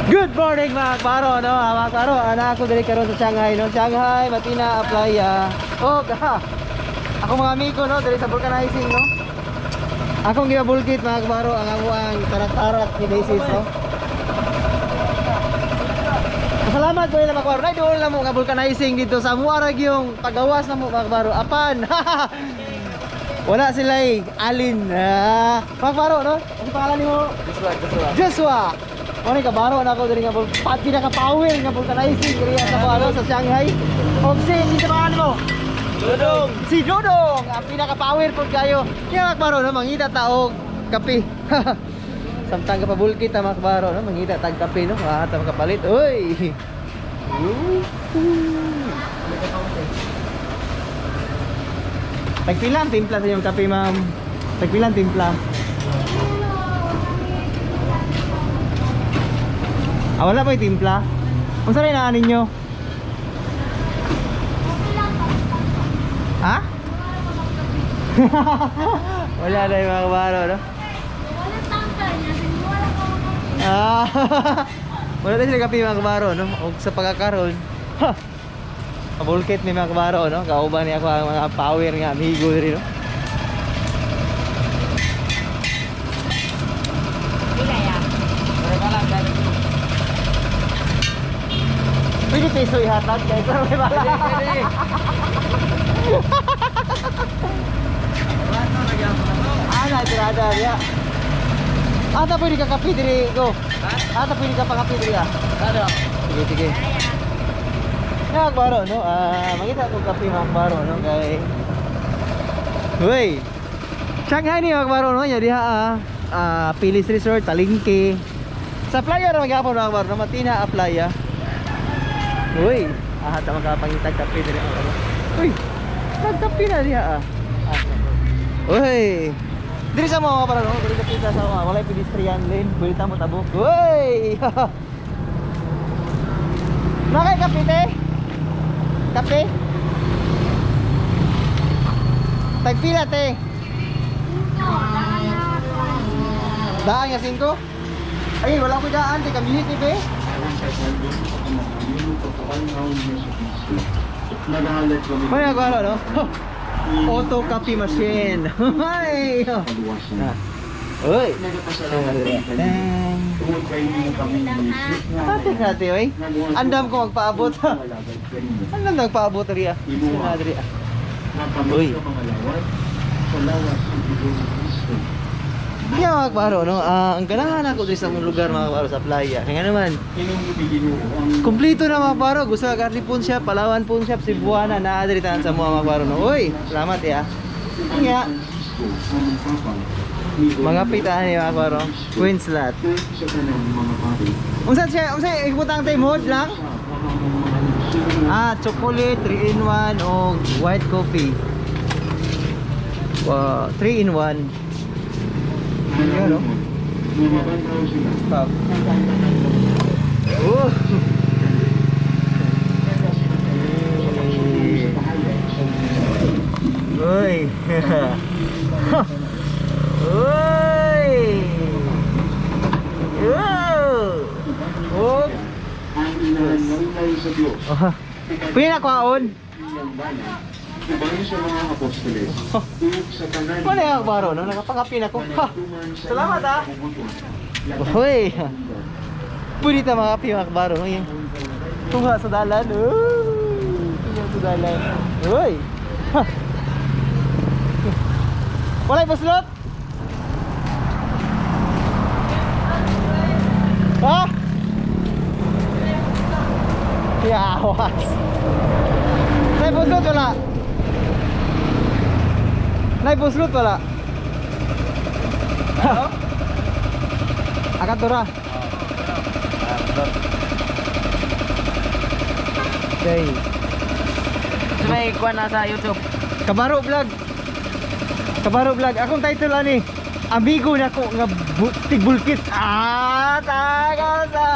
Good morning, mga kabaro, no? Ah, mga kabaro, ana ako diri karon sa Shanghai, no? Shanghai, Matina, Playa. Oh, ha. Ako mga amigo, no? Diri sa vulcanizing, no? Akong gibulkit, mga kabaro, ang amuang tarak-tarak ni basis, no? Salamat ko nila, mga kabaro. Nay doon lang mo nga vulcanizing dito sa amuang yung pagawas na mo, mga kabaro. Apan. Wala sila eh. Alin. Ah. Mga kabaro, no? Ano pangalan nimo? Joshua, Joshua. Joshua. Mo ni kabaro na ako diri nga pati nakapower nga vulcanizing diri sa ano sa Shanghai. Og si kinsa pangalan mo? Dudong! Si Dodong, ang pinaka-power pud kayo. Kaya, mga kabaro, no, mangita ta og kape. Samtang ka pabulkit ta, mga kabaro, no, mangita tag kape, no, ah, ta makapalit. Uy. Tagpila ang timpla sa inyong kape, ma'am? Tagpila ang timpla? Ah, wala pa yung timpla? Unsa rin naan ninyo? Ha? Wala na yung mga kabaro, no? Walang tangkay niya, wala ko. Ah, wala na sila kape, mga kabaro, no? O sa pagkakaroon, ha! Pabulkit ni mga kabaro, no? Kauban niya ako ang mga power nga amigo diri, no? Pila ya? Pwede peso ihatag kay pero may bala. Pwede! Ah, na tirada niya. Ata pwede ka kape diri go. Ata pwede ka pakape diri ah. Ano? Sige, sige. Mga kabaro, no? Ah, mangita ko kape, mga kabaro, no? Kay Uy. Shanghai ni, mga kabaro, no? Nya diha ah, ah Pilis Resort, Talingke. Sa playa ra magyapon, mga kabaro, no? Matina a playa. Uy, ah, ta makapangitag kape diri, mga kabaro. Uy. Nagkape na diha ah. Ah, uy. Diri sa mga kabaro, no? Diri sa pita sa mga walay pedestrian lane, pwede ta mo tabok. Uy. Nakay kape te? Kape? Tagpila te? Daan nga 5? Ay, wala ko daan te, kamihit ni be. May nagawa, no? Auto coffee machine. Ay! Ah. Uy! Pati natin, oy. Andam ko magpaabot. Andam nagpaabot riya. Sina riya. Uy. Hindi mga kabaro, no? Ah, ang ganahan ako diri sa mong lugar, mga kabaro, sa playa. Kaya naman, kumpleto na, mga kabaro. Gusto ka Carly siya, Palawan siya, Cebuana, naa diri tanan sa mga kabaro, no? Uy, salamat ya. Nga. Mga pitahan ni mga kabaro. Queensland. Unsa siya, unsa ibutang tay mod lang? Ah, chocolate 3 in 1 o white coffee. Wow, 3 in 1. Yun, no? Stop. Oh. Uy. Uy. Oh. Oh. Oh. Pwede na kwaon. Wala yung akbaro, no? Nakapangapin ako. Ha! Salamat, ah! Uy! Pwede ta mga mga akbaro, no? Yung tunga sa dalan. Uy! Tunga sa dalan. Uy! Ha! Wala yung paslot? Ha? Yawas! Nay puslot wala? Nay puslot wala? Ano? Akatura. Okay. May kuha na sa YouTube. Kabaro Vlog. Kabaro Vlog. Akong title ani. Amigo na ko nga tigbulkit. Ah, tagasa.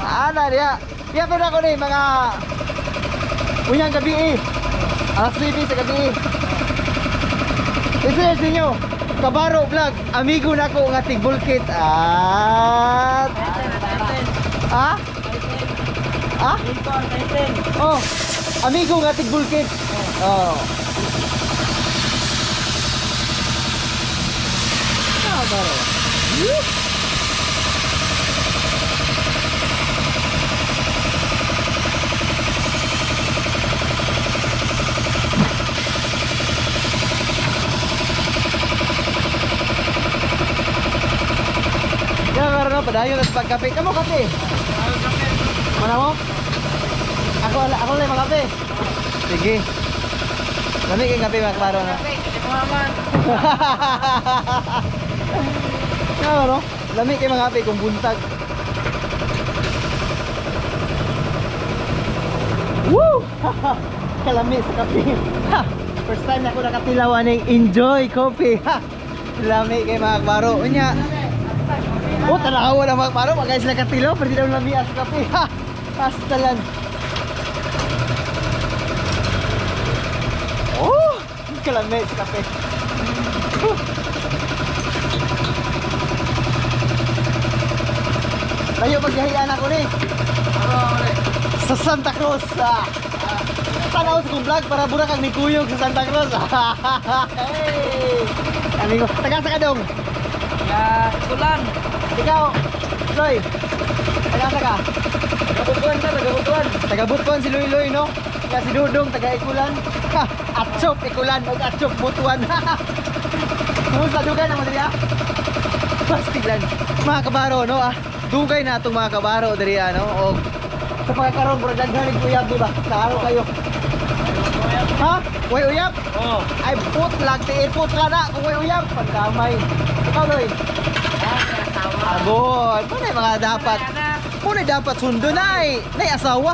Ana diya. Diya pa na ko ni mga unyang gabi eh. Alas 9 sa gabi eh. I-search ninyo. Kabaro Vlog. Amigo na ko nga tigbulkit. Ah. Ah? Lincoln, 19. Oh, amigo nga tigbulkit. Oh. Ah, baro. Woo! Ya, karon padayon at pagkape. Kamo kape. Mana mo? Ako ako lang makape. Sige. Lami kay kape mga klaro na. Maman. Ano no? Lami kay mga kape kung buntag. Woo! Kalami sa kape. Ha! First time na ako nakatilawan ng enjoy coffee. Ha! Lami kay mga klaro. Unya. Oh, tanawa na mga klaro. Magay sila katilaw pero di daw lami as kape. Ha! Pastalan. Oh! Kalami sa kape. Huh. Layo pagyahian ako ni. Sa Santa Cruz. Ah. Tanaw sa kong vlog para burak ang nikuyog sa Santa Cruz. Hey! Amigo, taga sa kadong. Ya, ikulan. Ikaw, Loy. Taga sa ka. Tagabutuan ta, tagabutuan. Taga Butuan si Luy Luy, no? Kaya si Dudong, taga Ikulan. Ha! Atsop, Ikulan, og Atsop, Butuan. Kumusta dugay na mo diri ah? Pastiglan. Mga kabaro, no? Ah, dugay na itong mga kabaro diri ah, no? Og sa pagkakaroon, bro, daghan og uyab, di ba? Kaaro kayo. Ha? Way uyab? Oh. Ay, put lang, tiit put ka na kung way uyab. Pagkamay. Ikaw, Loy. Agod. Muna yung mga dapat. Muna dapat sundo na ay. Nay asawa.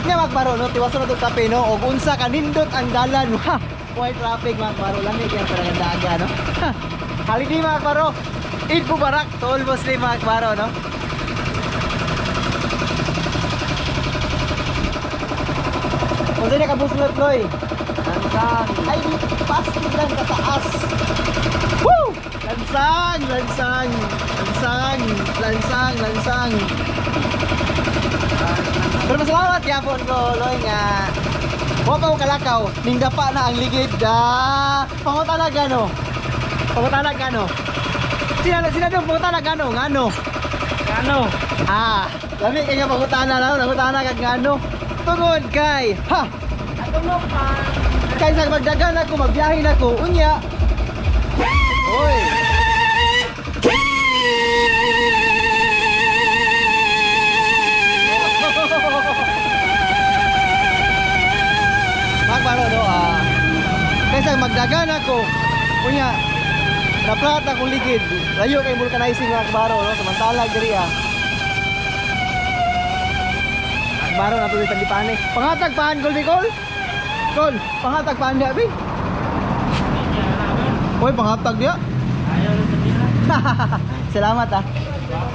Nya magbaro no, tiwason na tong kape no. Og unsa ka nindot ang dalan. Ha. Way traffic mga baro lamig yan parang ang daga no. Ha. Holiday mga baro. Eid Mubarak to all Muslim mga baro no. Unsa na ka buslot Loy? Lansang. Ay, di pastig lang kataas. Woo! Lansang, lansang, lansang, lansang, lansang. Pero masalamat yapon ko, Loy, nga. Wa pa ko kalakaw, ningdapa na ang ligid. Da. Pangutana gano. Pangutana gano. Sina sina dong pangutana gano, ngano. Ano? Ah, lami kay nga pangutana na, pangutana kag ngano. Tungod kay, ha, Ato mo pa. kay sa magdagan ako, magbiyahe na ko, unya. Oy. Magbaro no ah. Kaysa magdagan ako, unya naplat akong ligid. Layo kay vulcanizing mga kabaro no, samantala diri ah. Baro na tuloy tagipane. Pangatag paan gol Nicole? Kol, pangatag paan di abi? Hoy, pangatag diya. Ayaw na sabihin. Salamat ah.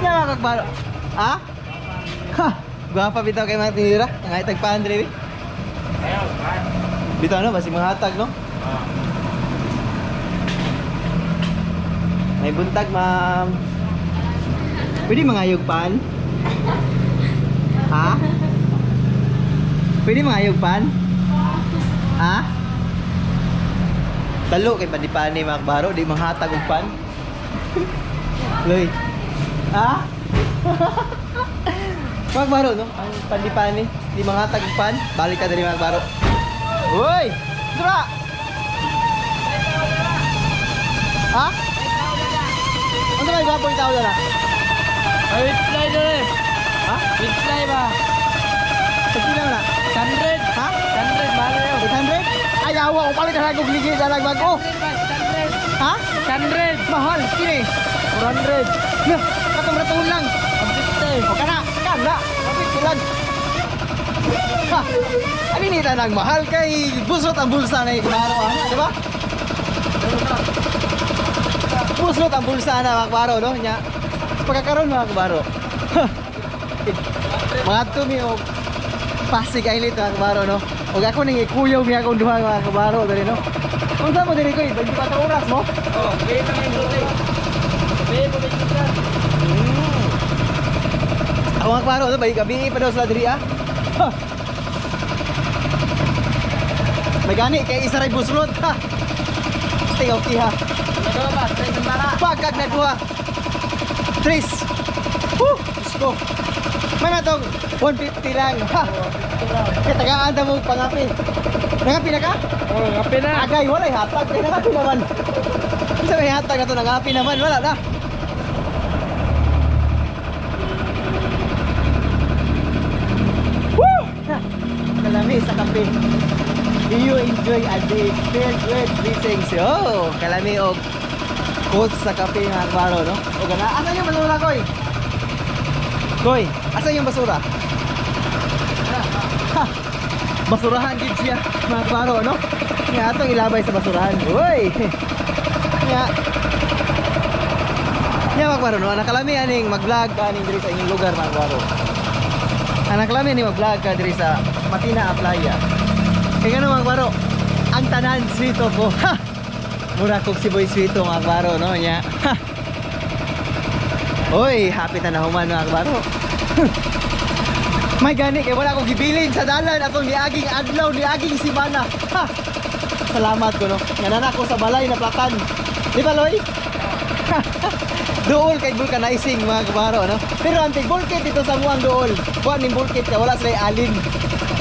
Yan mga kagbaro. Ah? Ha, gwapa bitaw kay mga tinira. Pangatag paan diri. Ayaw, pa. Bitaw no, basi mga no? May buntag, ma'am. Pwede mga pan? Ha? Pwede mga pan? Ha? Talo kay pandipani mga kabaro, di manghatag og pan. Loy. Ha? Mga kabaro, no? Ang pandipani, di manghatag og pan. Balik ka dali mga kabaro. Uy! Sura! Ha? Ano may gwapo yung tao na? Ay, with fly dere. Ha? With fly ba? Pagpila na? 100. Ha? 100, mahal yun. 800? Ay, awa ko palit na kog ligid alag bago. 100 ba? 100. Ha? 100. Mahal, kini. 400. Na, katong ratong lang. 150. O kana, kana. Kapit lang. Ha. Ano ni tanang mahal kay busot ang bulsa na iklaro ana, di ba? Buslot ang bulsa na mga kabaro, no? Nya. Sa pagkakaroon mga kabaro. Mga tumi og Pasig Island mga kabaro, no? Og ako ning ikuyog niya akong duha mga kabaro diri no. Unsa mo diri koy? 24 oras mo? Oh, pay pa ngayon, Lote. Pay pa ngayon, Ako nga Mga ano ba? Gabi pa daw sila diri ah. Ha. May gani kay isa ray buslot ha. Tingaw kiha. Nagawa ba? Tres ang bara. Pagkag na duha. Tres. Woo! Diyos ko. May natong 150 lang. Ha. Kaya tagaan na mo pangapi. Nangapi na ka? Oh, kape na. Agay, walay hatag. Kaya nangapi naman. Isa may hatag na to, nangapi naman. Wala na. Woo! Ha! Kalami sa kape. Do you enjoy a day filled with blessings? Yo, kalami og coach sa kape nga klaro, no? O gana, asan yung basura, Koy? Koy, asan yung basura? Ha! Basurahan din siya, mga klaro, no? Nga atong ilabay sa basurahan. Uy! Nga. Nga mga klaro, no? Nakalami aning mag-vlog aning diri sa inyong lugar, mga klaro. Anak lami ni mag-vlog ka diri sa Matina Playa. Kaya nga mga klaro, ang tanan sweeto ko. Ha! Mura kog si Boy Sweeto mga klaro, no? Nya. Ha! Uy, happy ta na human mga klaro. May gani kay wala akong gibilin sa dalan atong niaging adlaw, niaging simana. Ha! Salamat ko no. Nga nana ko sa balay na platan. Di ba Loy? Duol kay vulcanizing mga kabaro no. Pero ang tig bulkit dito sa muang duol. Wa ning bulkit ka wala sila alin.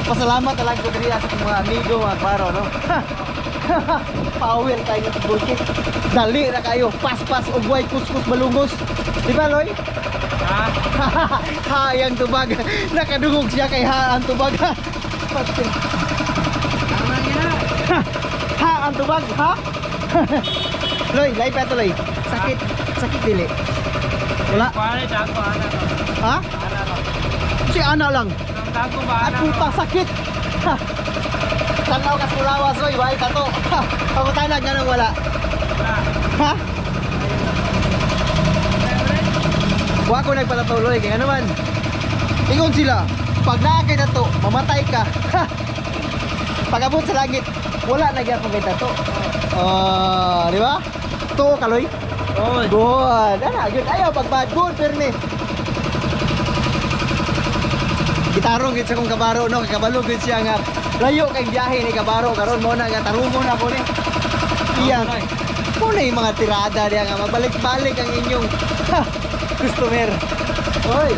Pasalamat talaga ko diri sa akong mga amigo mga kabaro no. Power kayo ng bulkit. Dali ra kayo, paspas ugway kuskus balungos. Di ba Loy? Ha? Hayang tubag. Nakadungog siya kay ha ang tubag. Pati. Tama na. Ha, ha ang tubag, ha? Loy, lay pa to, Loy. Sakit, sakit dili. Wala. Kuha dago ana to. Ha? Ana to. Si ana lang. Ang dago ba At ana? puta sakit. Ha. Tanaw ka kulawas, Loy, why ka to? Ha. Pangutanag nga nang wala. Ha? Wa ko nagpatatuloy kay ano man. Ingon sila, pag naa kay tato, mamatay ka. Ha. Pag-abot sa langit, wala na gyapon kay tato. Oh, di ba? Tuo ka, Loy? Oh, Good. Ana, good. Ayaw pagbad. Good pirmi. Gitarong gid sa kong kabaro no, kay kabalo gid siya nga layo kay biyahe ni kabaro karon mo na nga tarungon ako ni. Iya. Mo na yung mga tirada diya nga magbalik-balik ang inyong ha, customer. Oy.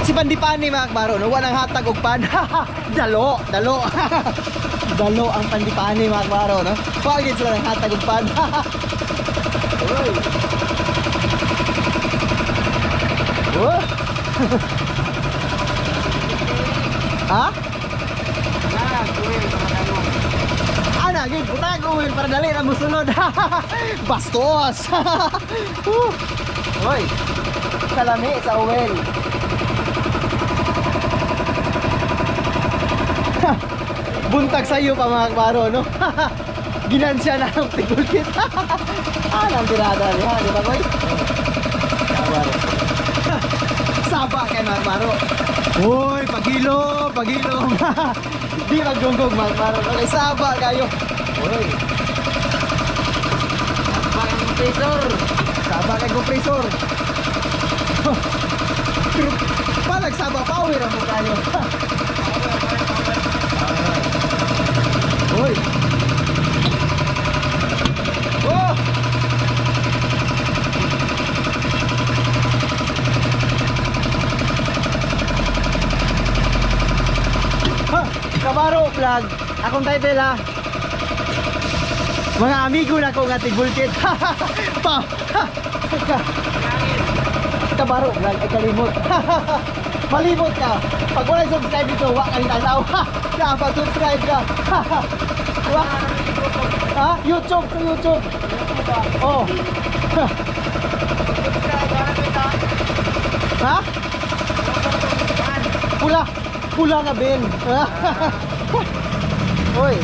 Si Pandipani mga kabaro no, walang hatag og pan. Dalo, dalo. Dalo ang Pandipani mga kabaro no. Wa gid sila ng hatag og pan. Oy. Oh. Ha? na, kuwi mga tanong. Ana, gid putag uwin para dali na musunod. Bastos. Woo. Oy. Salami sa uwin. Buntag sayo pa mga kabaro, no? Ginansya na ang tigulkit. Ah, nang tirada niya, di ba, boy? Kabaro. Saba kay mga kabaro. Uy, pagilom, pagilom. Di magdunggog mga kabaro. Okay, saba kayo. Uy, Ang compressor. saba kay kompresor. Pero palag saba power ang kayo. Uy. Oh! Ha, Kabaro vlog. Akong title ha. Mga amigo na ko nga tigulkit. Pa. Ha. Kabaro vlog ay kalimot. Malimot ka. Pag wala subscribe dito, wa ka rin tanaw. Ha! Dapat subscribe ka. Wa. Ha? YouTube sa YouTube. Oh. Ha? Ha? Pula. Pula nga Ben. Hoy.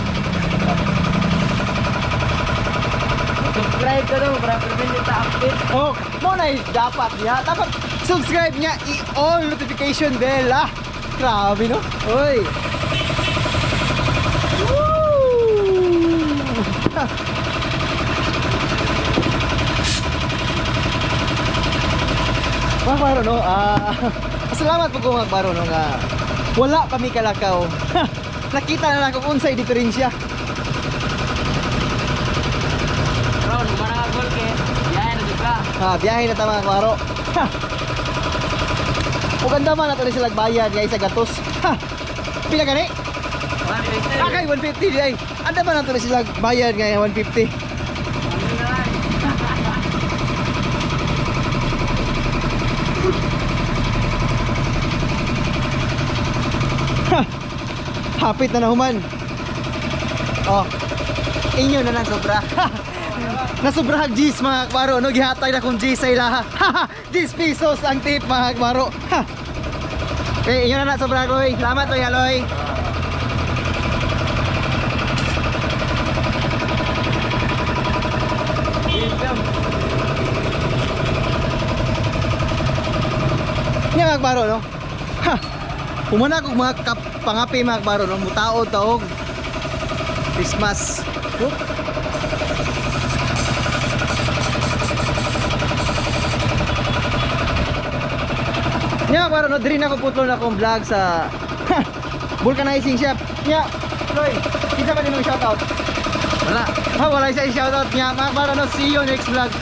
Subscribe ka daw para prevent ta update. Oh, mo na yung dapat niya. Dapat subscribe niya, i-all notification bell ah. Grabe no. Oy. Woo! Mga baro, no? Ah, salamat po ko, mga baro, no, nga wala pa mi kalakaw. Nakita na lang kung unsay diferensya. Ron, mana ka gol ke. Biyahe na jud ka. Ah, biyahe na ta, mga baro. Ha. Ug man nato ni sila bayad nga isa gatos. Ha. Pila gani? 150. Akay 150 di ay. Anda man nato ni sila bayad nga 150. Ha. Hapit na nahuman. Oh. Inyo na lang sobra. Nasubrahag G's, mga kabaro, no? Gihatay na kong G's sa ilaha. 10 pesos ang tip, mga kabaro. Ha. Okay, inyo na na sobra, Roy. Salamat, Roy Aloy. Nga, mga kabaro, no? Ha. Pumana kog mga pangapi, mga kabaro, no? Mutaod taog. Christmas. Whoop. Nya para no diri na ko putlo na akong vlog sa vulcanizing shop. Nya, Loy, kinsa ba nimong shoutout? Wala. Ha, wala isa shoutout niya. Mga para no, see you next vlog.